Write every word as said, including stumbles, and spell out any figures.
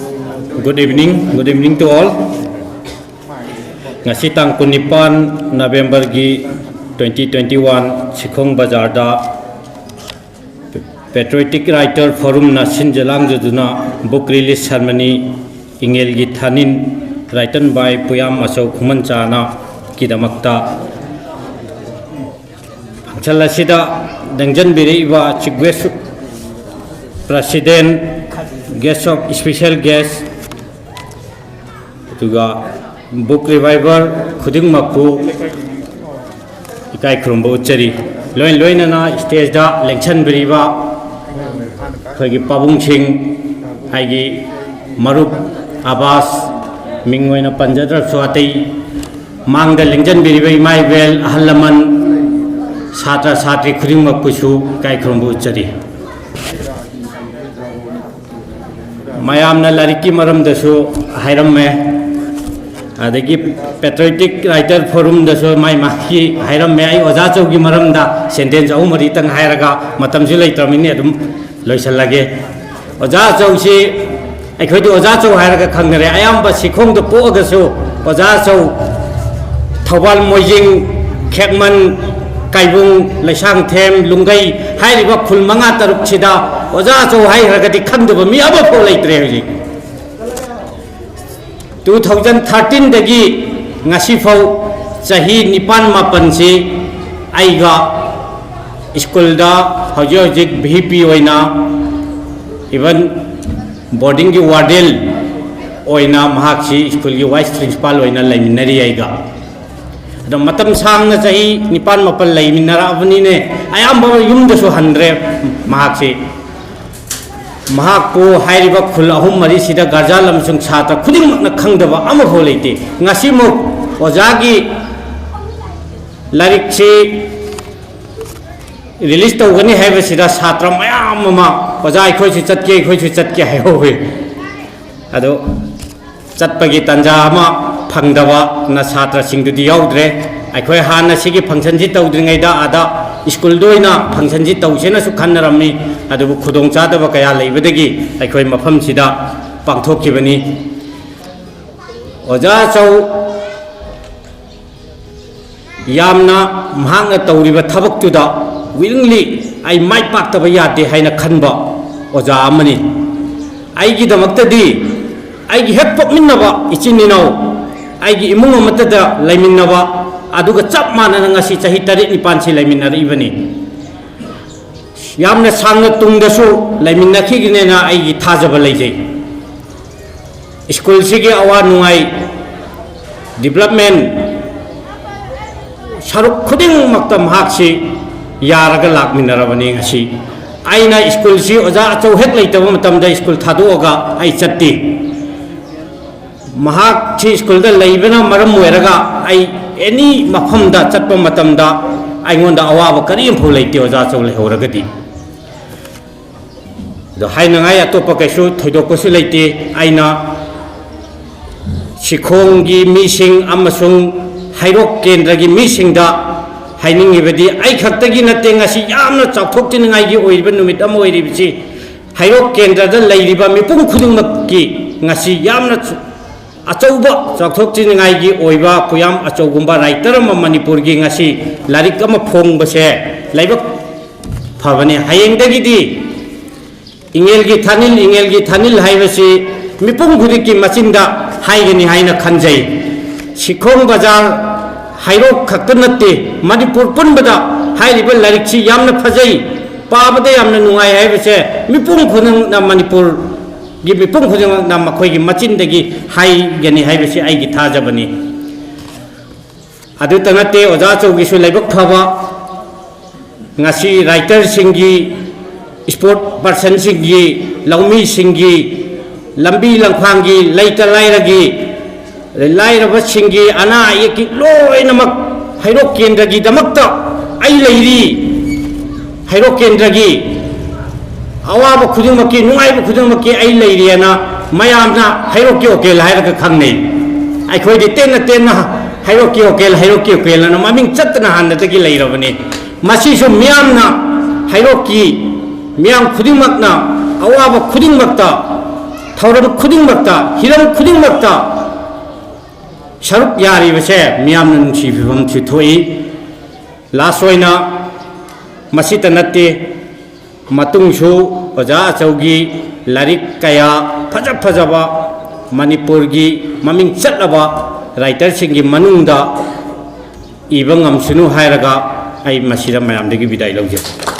Good evening, good evening to all. ꯉꯁꯤ ꯇꯥꯡ ꯀꯨꯟꯅꯤꯄꯥꯟ ꯅꯕꯦꯝꯕꯔꯒꯤ twenty twenty one ꯁꯤꯈꯣꯡ ꯕꯖꯥꯔꯗ Patriotic Writer Forumꯅ ꯁꯤꯟꯖ ꯂꯥꯡꯖꯗꯨꯅ book release ceremony, ꯏꯉꯦꯜꯒꯤ ꯊꯥꯅꯤꯟ, written by ꯄꯨꯌꯥꯝ ꯑꯆꯧ ꯈꯨꯃꯟꯆꯥꯅ ꯀꯤꯗꯃꯛꯇ function ꯑꯁꯤꯗ ꯂꯦꯡꯖꯟꯕꯤꯔꯛꯏꯕ Chief Guest, President, Guest of Special Guest, ꯑꯗꯨꯒ book reviewer ꯈꯨꯗꯤꯡꯃꯛꯄꯨ ꯏꯀꯥꯏ ꯈꯨꯔꯨꯝꯕ ꯎꯠꯆꯔꯤ꯫ ꯂꯣꯏ ꯂꯣꯏꯅꯅ stageꯗ ꯂꯦꯡꯁꯟꯕꯤꯔꯤꯕ ꯑꯩꯈꯣꯏꯒꯤ ꯄꯥꯕꯨꯡꯁꯤꯡ, ꯑꯩꯒꯤ ꯃꯔꯨꯞ ꯑꯕꯥꯁ, ꯃꯤꯡ ꯑꯣꯏꯅ ꯄꯟꯖꯗ꯭ꯔꯕꯁꯨ ꯑꯇꯩ ꯃꯥꯡꯗ ꯂꯦꯡꯖꯟꯕꯤꯔꯤꯕ ꯏꯃꯥ ꯏꯕꯦꯜ, ꯑꯍꯜ ꯂꯃꯟ, ꯁꯥꯇ꯭ꯔ ꯁꯥꯇ꯭ꯔꯤ ꯈꯨꯗꯤꯡꯃꯛꯄꯨꯁꯨ ꯏꯀꯥꯏ ꯈꯨꯔꯨꯝꯕ ꯎꯠꯆꯔꯤ꯫ ꯃꯌꯥꯝꯅ ꯂꯥꯏꯔꯤꯛꯀꯤ ꯃꯔꯝꯗꯁꯨ ꯍꯥꯏꯔꯝꯃꯦ, ꯑꯗꯒꯤ Patriotic Writer Forumꯗꯁꯨ ꯃꯥꯏ ꯃꯥꯒꯤ ꯍꯥꯏꯔꯝꯃꯦ꯫ ꯑꯩ ꯑꯣꯖꯥ ꯆꯧꯒꯤ ꯃꯔꯝꯗ sentence ꯑꯍꯨꯝ ꯃꯔꯤꯇꯪ ꯍꯥꯏꯔꯒ, ꯃꯇꯝꯁꯨ ꯂꯩꯇ꯭ꯔꯕꯅꯤꯅ ꯑꯗꯨꯝ ꯂꯣꯏꯁꯤꯜꯂꯒꯦ꯫ ꯑꯣꯖꯥ ꯆꯧꯁꯤ ꯑꯩꯈꯣꯏꯗꯤ ꯑꯣꯖꯥ ꯆꯧ ꯍꯥꯏꯔꯒ ꯈꯪꯅꯔꯦ꯫ ꯑꯌꯥꯝꯕ ꯁꯤꯈꯣꯡꯗ ꯄꯣꯛꯑꯒꯁꯨ ꯑꯣꯖꯥ ꯆꯧ, ꯊꯧꯕꯥꯜ, ꯃꯣꯏꯖꯤꯡ, ꯈꯦꯛꯃꯟ, ꯀꯥꯏꯕꯨꯡ, ꯂꯩꯁꯥꯡꯊꯦꯝ, ꯂꯨꯡꯒꯩ ꯍꯥꯏꯔꯤꯕ ꯈꯨꯜ ꯃꯉꯥ ꯇꯔꯨꯛꯁꯤꯗ ꯑꯣꯖꯥ ꯆꯧ ꯍꯥꯏꯈ꯭ꯔꯒꯗꯤ ꯈꯪꯗꯕ ꯃꯤ ꯑꯃꯐꯥꯎ ꯂꯩꯇ꯭ꯔꯦ ꯍꯧꯖꯤꯛ꯫ Two thousand thirteenꯗꯒꯤ ꯉꯁꯤꯐꯥꯎ ꯆꯍꯤ ꯅꯤꯄꯥꯟ ꯃꯥꯄꯟꯁꯤ ꯑꯩꯒ ꯁ꯭ꯀꯨꯜꯗ ꯍꯧꯖꯤꯛ ꯍꯧꯖꯤꯛ V P ꯑꯣꯏꯅ, even boardingꯒꯤ warden ꯑꯣꯏꯅ ꯃꯍꯥꯛꯁꯤ ꯁ꯭ꯀꯨꯜꯒꯤ vice principal ꯑꯣꯏꯅ ꯂꯩꯃꯤꯟꯅꯔꯤ ꯑꯩꯒ꯫ ꯑꯗꯣ ꯃꯇꯝ ꯁꯥꯡꯅ ꯆꯍꯤ ꯅꯤꯄꯥꯟ ꯃꯥꯄꯟ ꯂꯩꯃꯤꯟꯅꯔꯛꯑꯕꯅꯤꯅꯦ, ꯑꯌꯥꯝꯕ ꯌꯨꯝꯗꯁꯨ ꯍꯟꯗ꯭ꯔꯦ ꯃꯍꯥꯛꯁꯤ꯫ ꯃꯍꯥꯛꯄꯨ ꯍꯥꯏꯔꯤꯕ ꯈꯨꯜ ꯑꯍꯨꯝ ꯃꯔꯤꯁꯤꯗ ꯒꯥꯔꯖꯤꯌꯥꯟ ꯑꯃꯁꯨꯡ ꯁꯥꯇ꯭ꯔ ꯈꯨꯗꯤꯡꯃꯛꯅ ꯈꯪꯗꯕ ꯑꯃꯐꯥꯎ ꯂꯩꯇꯦ꯫ ꯉꯁꯤꯃꯨꯛ ꯑꯣꯖꯥꯒꯤ ꯂꯥꯏꯔꯤꯛꯁꯤ release ꯇꯧꯒꯅꯤ ꯍꯥꯏꯕꯁꯤꯗ ꯁꯥꯇ꯭ꯔ ꯃꯌꯥꯝ ꯑꯃ, "ꯑꯣꯖꯥ, ꯑꯩꯈꯣꯏꯁꯨ ꯆꯠꯀꯦ, ꯑꯩꯈꯣꯏꯁꯨ ꯆꯠꯀꯦ" ꯍꯥꯏꯍꯧꯋꯤ꯫ ꯑꯗꯣ ꯆꯠꯄꯒꯤ ꯇꯥꯟꯖꯥ ꯑꯃ ꯐꯪꯗꯕꯅ ꯁꯥꯇ꯭ꯔꯁꯤꯡꯗꯨꯗꯤ ꯌꯥꯎꯗ꯭ꯔꯦ꯫ ꯑꯩꯈꯣꯏ ꯍꯥꯟꯅ ꯁꯤꯒꯤ functionꯁꯤ ꯇꯧꯗ꯭ꯔꯤꯉꯩꯗ ꯑꯥꯗ ꯁ꯭ꯀꯨꯜꯗ ꯑꯣꯏꯅ functionꯁꯤ ꯇꯧꯁꯦꯅꯁꯨ ꯈꯟꯅꯔꯝꯃꯤ, ꯑꯗꯨꯕꯨ ꯈꯨꯗꯣꯡꯆꯥꯗꯕ ꯀꯌꯥ ꯂꯩꯕꯗꯒꯤ ꯑꯩꯈꯣꯏ ꯃꯐꯝꯁꯤꯗ ꯄꯥꯡꯊꯣꯛꯈꯤꯕꯅꯤ꯫ ꯑꯣꯖꯥ ꯑꯆꯧ ꯌꯥꯝꯅ ꯃꯍꯥꯛꯅ ꯇꯧꯔꯤꯕ ꯊꯕꯛꯇꯨꯗ willingly ꯑꯩ ꯃꯥꯏ ꯄꯥꯛꯇꯕ ꯌꯥꯗꯦ ꯍꯥꯏꯅ ꯈꯟꯕ ꯑꯣꯖꯥ ꯑꯃꯅꯤ꯫ ꯑꯩꯒꯤꯗꯃꯛꯇꯗꯤ ꯑꯩꯒꯤ ꯍꯦꯛ ꯄꯣꯛꯃꯤꯟꯅꯕ ꯏꯆꯤꯟ ꯏꯅꯥꯎ, ꯑꯩꯒꯤ ꯏꯃꯨꯡ ꯑꯃꯠꯇꯗ ꯂꯩꯃꯤꯟꯅꯕ, ꯑꯗꯨꯒ ꯆꯞ ꯃꯥꯟꯅꯅ ꯉꯁꯤ ꯆꯍꯤ ꯇꯔꯦꯠ ꯅꯤꯄꯥꯟꯁꯤ ꯂꯩꯃꯤꯟꯅꯔꯛꯏꯕꯅꯤ꯫ ꯌꯥꯝꯅ ꯁꯥꯡꯅ ꯇꯨꯡꯗꯁꯨ ꯂꯩꯃꯤꯟꯅꯈꯤꯒꯅꯦꯅ ꯑꯩꯒꯤ ꯊꯥꯖꯕ ꯂꯩꯖꯩ꯫ ꯁ꯭ꯀꯨꯜꯁꯤꯒꯤ ꯑꯋꯥ ꯅꯨꯡꯉꯥꯏ, development ꯁꯔꯨꯛ ꯈꯨꯗꯤꯡꯃꯛꯇ ꯃꯍꯥꯛꯁꯤ ꯌꯥꯔꯒ ꯂꯥꯛꯃꯤꯟꯅꯔꯕꯅꯤ꯫ ꯉꯁꯤ ꯑꯩꯅ ꯁ꯭ꯀꯨꯜꯁꯤ ꯑꯣꯖꯥ ꯑꯆꯧ ꯍꯦꯛ ꯂꯩꯇꯕ ꯃꯇꯝꯗ ꯁ꯭ꯀꯨꯜ ꯊꯥꯗꯣꯛꯑꯒ ꯑꯩ ꯆꯠꯇꯦ꯫ ꯃꯍꯥꯛꯁꯤ ꯁ꯭ꯀꯨꯜꯗ ꯂꯩꯕꯅ ꯃꯔꯝ ꯑꯣꯏꯔꯒ ꯑꯩ any ꯃꯐꯝꯗ ꯆꯠꯄ ꯃꯇꯝꯗ ꯑꯩꯉꯣꯟꯗ ꯑꯋꯥꯕ ꯀꯔꯤꯝꯐꯥꯎ ꯂꯩꯇꯦ, ꯑꯣꯖꯥ ꯑꯆꯧ ꯂꯩꯍꯧꯔꯒꯗꯤ꯫ ꯑꯗꯣ ꯍꯥꯏꯅꯉꯥꯏ ꯑꯇꯣꯞꯄ ꯀꯩꯁꯨ ꯊꯣꯏꯗꯣꯛꯄꯁꯨ ꯂꯩꯇꯦ꯫ ꯑꯩꯅ ꯁꯤꯈꯣꯡꯒꯤ ꯃꯤꯁꯤꯡ ꯑꯃꯁꯨꯡ ꯍꯩꯔꯣꯛ ꯀꯦꯟꯗ꯭ꯔꯒꯤ ꯃꯤꯁꯤꯡꯗ ꯍꯥꯏꯅꯤꯡꯉꯤꯕꯗꯤ, ꯑꯩ ꯈꯛꯇꯒꯤ ꯅꯠꯇꯦ, ꯉꯁꯤ ꯌꯥꯝꯅ ꯆꯥꯎꯊꯣꯛꯆꯅꯤꯡꯉꯥꯏꯒꯤ ꯑꯣꯏꯔꯤꯕ ꯅꯨꯃꯤꯠ ꯑꯃ ꯑꯣꯏꯔꯤꯕꯁꯤ ꯍꯩꯔꯣꯛ ꯀꯦꯟꯗ꯭ꯔꯗ ꯂꯩꯔꯤꯕ ꯃꯤꯄꯨꯝ ꯈꯨꯗꯤꯡꯃꯛꯀꯤ ꯉꯁꯤ ꯌꯥꯝꯅ ꯆ-, ꯑꯆꯧꯕ ꯆꯥꯎꯊꯣꯛꯆꯅꯤꯡꯉꯥꯏꯒꯤ ꯑꯣꯏꯕ ꯈꯨꯌꯥꯝ ꯑꯆꯧꯒꯨꯝꯕ writer ꯑꯃ ꯃꯅꯤꯄꯨꯔꯒꯤ ꯉꯁꯤ ꯂꯥꯏꯔꯤꯛ ꯑꯃ ꯐꯣꯡꯕꯁꯦ ꯂꯥꯏꯕꯛ ꯐꯕꯅꯤ꯫ ꯍꯌꯦꯡꯗꯒꯤꯗꯤ ꯏꯉꯦꯜꯒꯤ ꯊꯥꯅꯤꯜ, ꯏꯉꯦꯜꯒꯤ ꯊꯥꯅꯤꯜ ꯍꯥꯏꯕꯁꯤ ꯃꯤꯄꯨꯝ ꯈꯨꯗꯤꯡꯒꯤ ꯃꯆꯤꯟꯗ ꯍꯥꯏꯒꯅꯤ ꯍꯥꯏꯅ ꯈꯟꯖꯩ꯫ ꯁꯤꯈꯣꯡ ꯕꯖꯥꯔ ꯍꯩꯔꯣꯛ ꯈꯛꯇ ꯅꯠꯇꯦ, ꯃꯅꯤꯄꯨꯔ ꯄꯨꯝꯕꯗ ꯍꯥꯏꯔꯤꯕ ꯂꯥꯏꯔꯤꯛꯁꯤ ꯌꯥꯝꯅ ꯐꯖꯩ, ꯄꯥꯕꯗ ꯌꯥꯝꯅ ꯅꯨꯡꯉꯥꯏ ꯍꯥꯏꯕꯁꯦ ꯃꯤꯄꯨꯝ ꯈꯨꯗꯤꯡꯃꯛꯅ, ꯃꯅꯤꯄꯨꯔꯒꯤ ꯃꯤꯄꯨꯝ ꯈꯨꯗꯤꯡꯃꯛꯅ ꯃꯈꯣꯏꯒꯤ ꯃꯆꯤꯟꯗꯒꯤ ꯍꯥꯏꯒꯅꯤ ꯍꯥꯏꯕꯁꯤ ꯑꯩꯒꯤ ꯊꯥꯖꯕꯅꯤ꯫ ꯑꯗꯨꯇ ꯅꯠꯇꯦ, ꯑꯣꯖꯥ ꯑꯆꯧꯒꯤꯁꯨ ꯂꯥꯏꯕꯛ ꯐꯕ, ꯉꯁꯤ writerꯁꯤꯡꯒꯤ, sport personꯁꯤꯡꯒꯤ, ꯂꯧꯃꯤꯁꯤꯡꯒꯤ, ꯂꯝꯕꯤ ꯂꯝꯈꯥꯡꯒꯤ, ꯂꯩꯇ ꯂꯥꯏꯔꯒꯤ, ꯂꯥꯏꯔꯕꯁꯤꯡꯒꯤ, ꯑꯅꯥ ꯑꯌꯦꯛꯀꯤ ꯂꯣꯏꯅꯃꯛ ꯍꯩꯔꯣꯛ ꯀꯦꯟꯗ꯭ꯔꯒꯤꯗꯃꯛꯇ ꯑꯩ ꯂꯩꯔꯤ꯫ ꯍꯩꯔꯣꯛ ꯀꯦꯟꯗ꯭ꯔꯒꯤ ꯑꯋꯥꯕ ꯈꯨꯗꯤꯡꯃꯛꯀꯤ, ꯅꯨꯡꯉꯥꯏꯕ ꯈꯨꯗꯤꯡꯃꯛꯀꯤ ꯑꯩ ꯂꯩꯔꯤꯑꯅ ꯃꯌꯥꯝꯅ ꯍꯩꯔꯣꯛꯀꯤ ꯎꯀꯤꯜ ꯍꯥꯏꯔꯒ ꯈꯪꯅꯩ꯫ ꯑꯩꯈꯣꯏꯗꯤ ꯇꯦꯟꯅ ꯇꯦꯟꯅ ꯍꯩꯔꯣꯛꯀꯤ ꯎꯀꯤꯜ, ꯍꯩꯔꯣꯛꯀꯤ ꯎꯀꯤꯜ ꯑꯅ ꯃꯃꯤꯡ ꯆꯠꯇꯅ ꯍꯥꯟꯅꯗꯒꯤ ꯂꯩꯔꯕꯅꯤ꯫ ꯃꯁꯤꯁꯨ ꯃꯤꯌꯥꯝꯅ, ꯍꯩꯔꯣꯛꯀꯤ ꯃꯤꯌꯥꯝ ꯈꯨꯗꯤꯡꯃꯛꯅ ꯑꯋꯥꯕ ꯈꯨꯗꯤꯡꯃꯛꯇ ꯊꯧꯔꯝ ꯈꯨꯗꯤꯡꯃꯛꯇ, ꯍꯤꯔꯝ ꯈꯨꯗꯤꯡꯃꯛꯇ ꯁꯔꯨꯛ ꯌꯥꯔꯤꯕꯁꯦ ꯃꯤꯌꯥꯝꯅ ꯅꯨꯡꯁꯤꯕꯤꯕ ꯑꯃꯁꯨ ꯊꯣꯛꯏ꯫ ꯂꯥꯁ ꯑꯣꯏꯅ ꯃꯁꯤꯇ ꯅꯠꯇꯦ, ꯃꯇꯨꯡꯁꯨ ꯑꯣꯖꯥ ꯑꯆꯧꯒꯤ ꯂꯥꯏꯔꯤꯛ ꯀꯌꯥ ꯐꯖ ꯐꯖꯕ, ꯃꯅꯤꯄꯨꯔꯒꯤ ꯃꯃꯤꯡ ꯆꯠꯂꯕ ꯔꯥꯏꯇꯔꯁꯤꯡꯒꯤ ꯃꯅꯨꯡꯗ ꯏꯕ ꯉꯝꯁꯅꯨ ꯍꯥꯏꯔꯒ ꯑꯩ ꯃꯁꯤꯗ ꯃꯌꯥꯝꯗꯒꯤ ꯕꯤꯗꯥꯏ ꯂꯧꯖꯩ꯫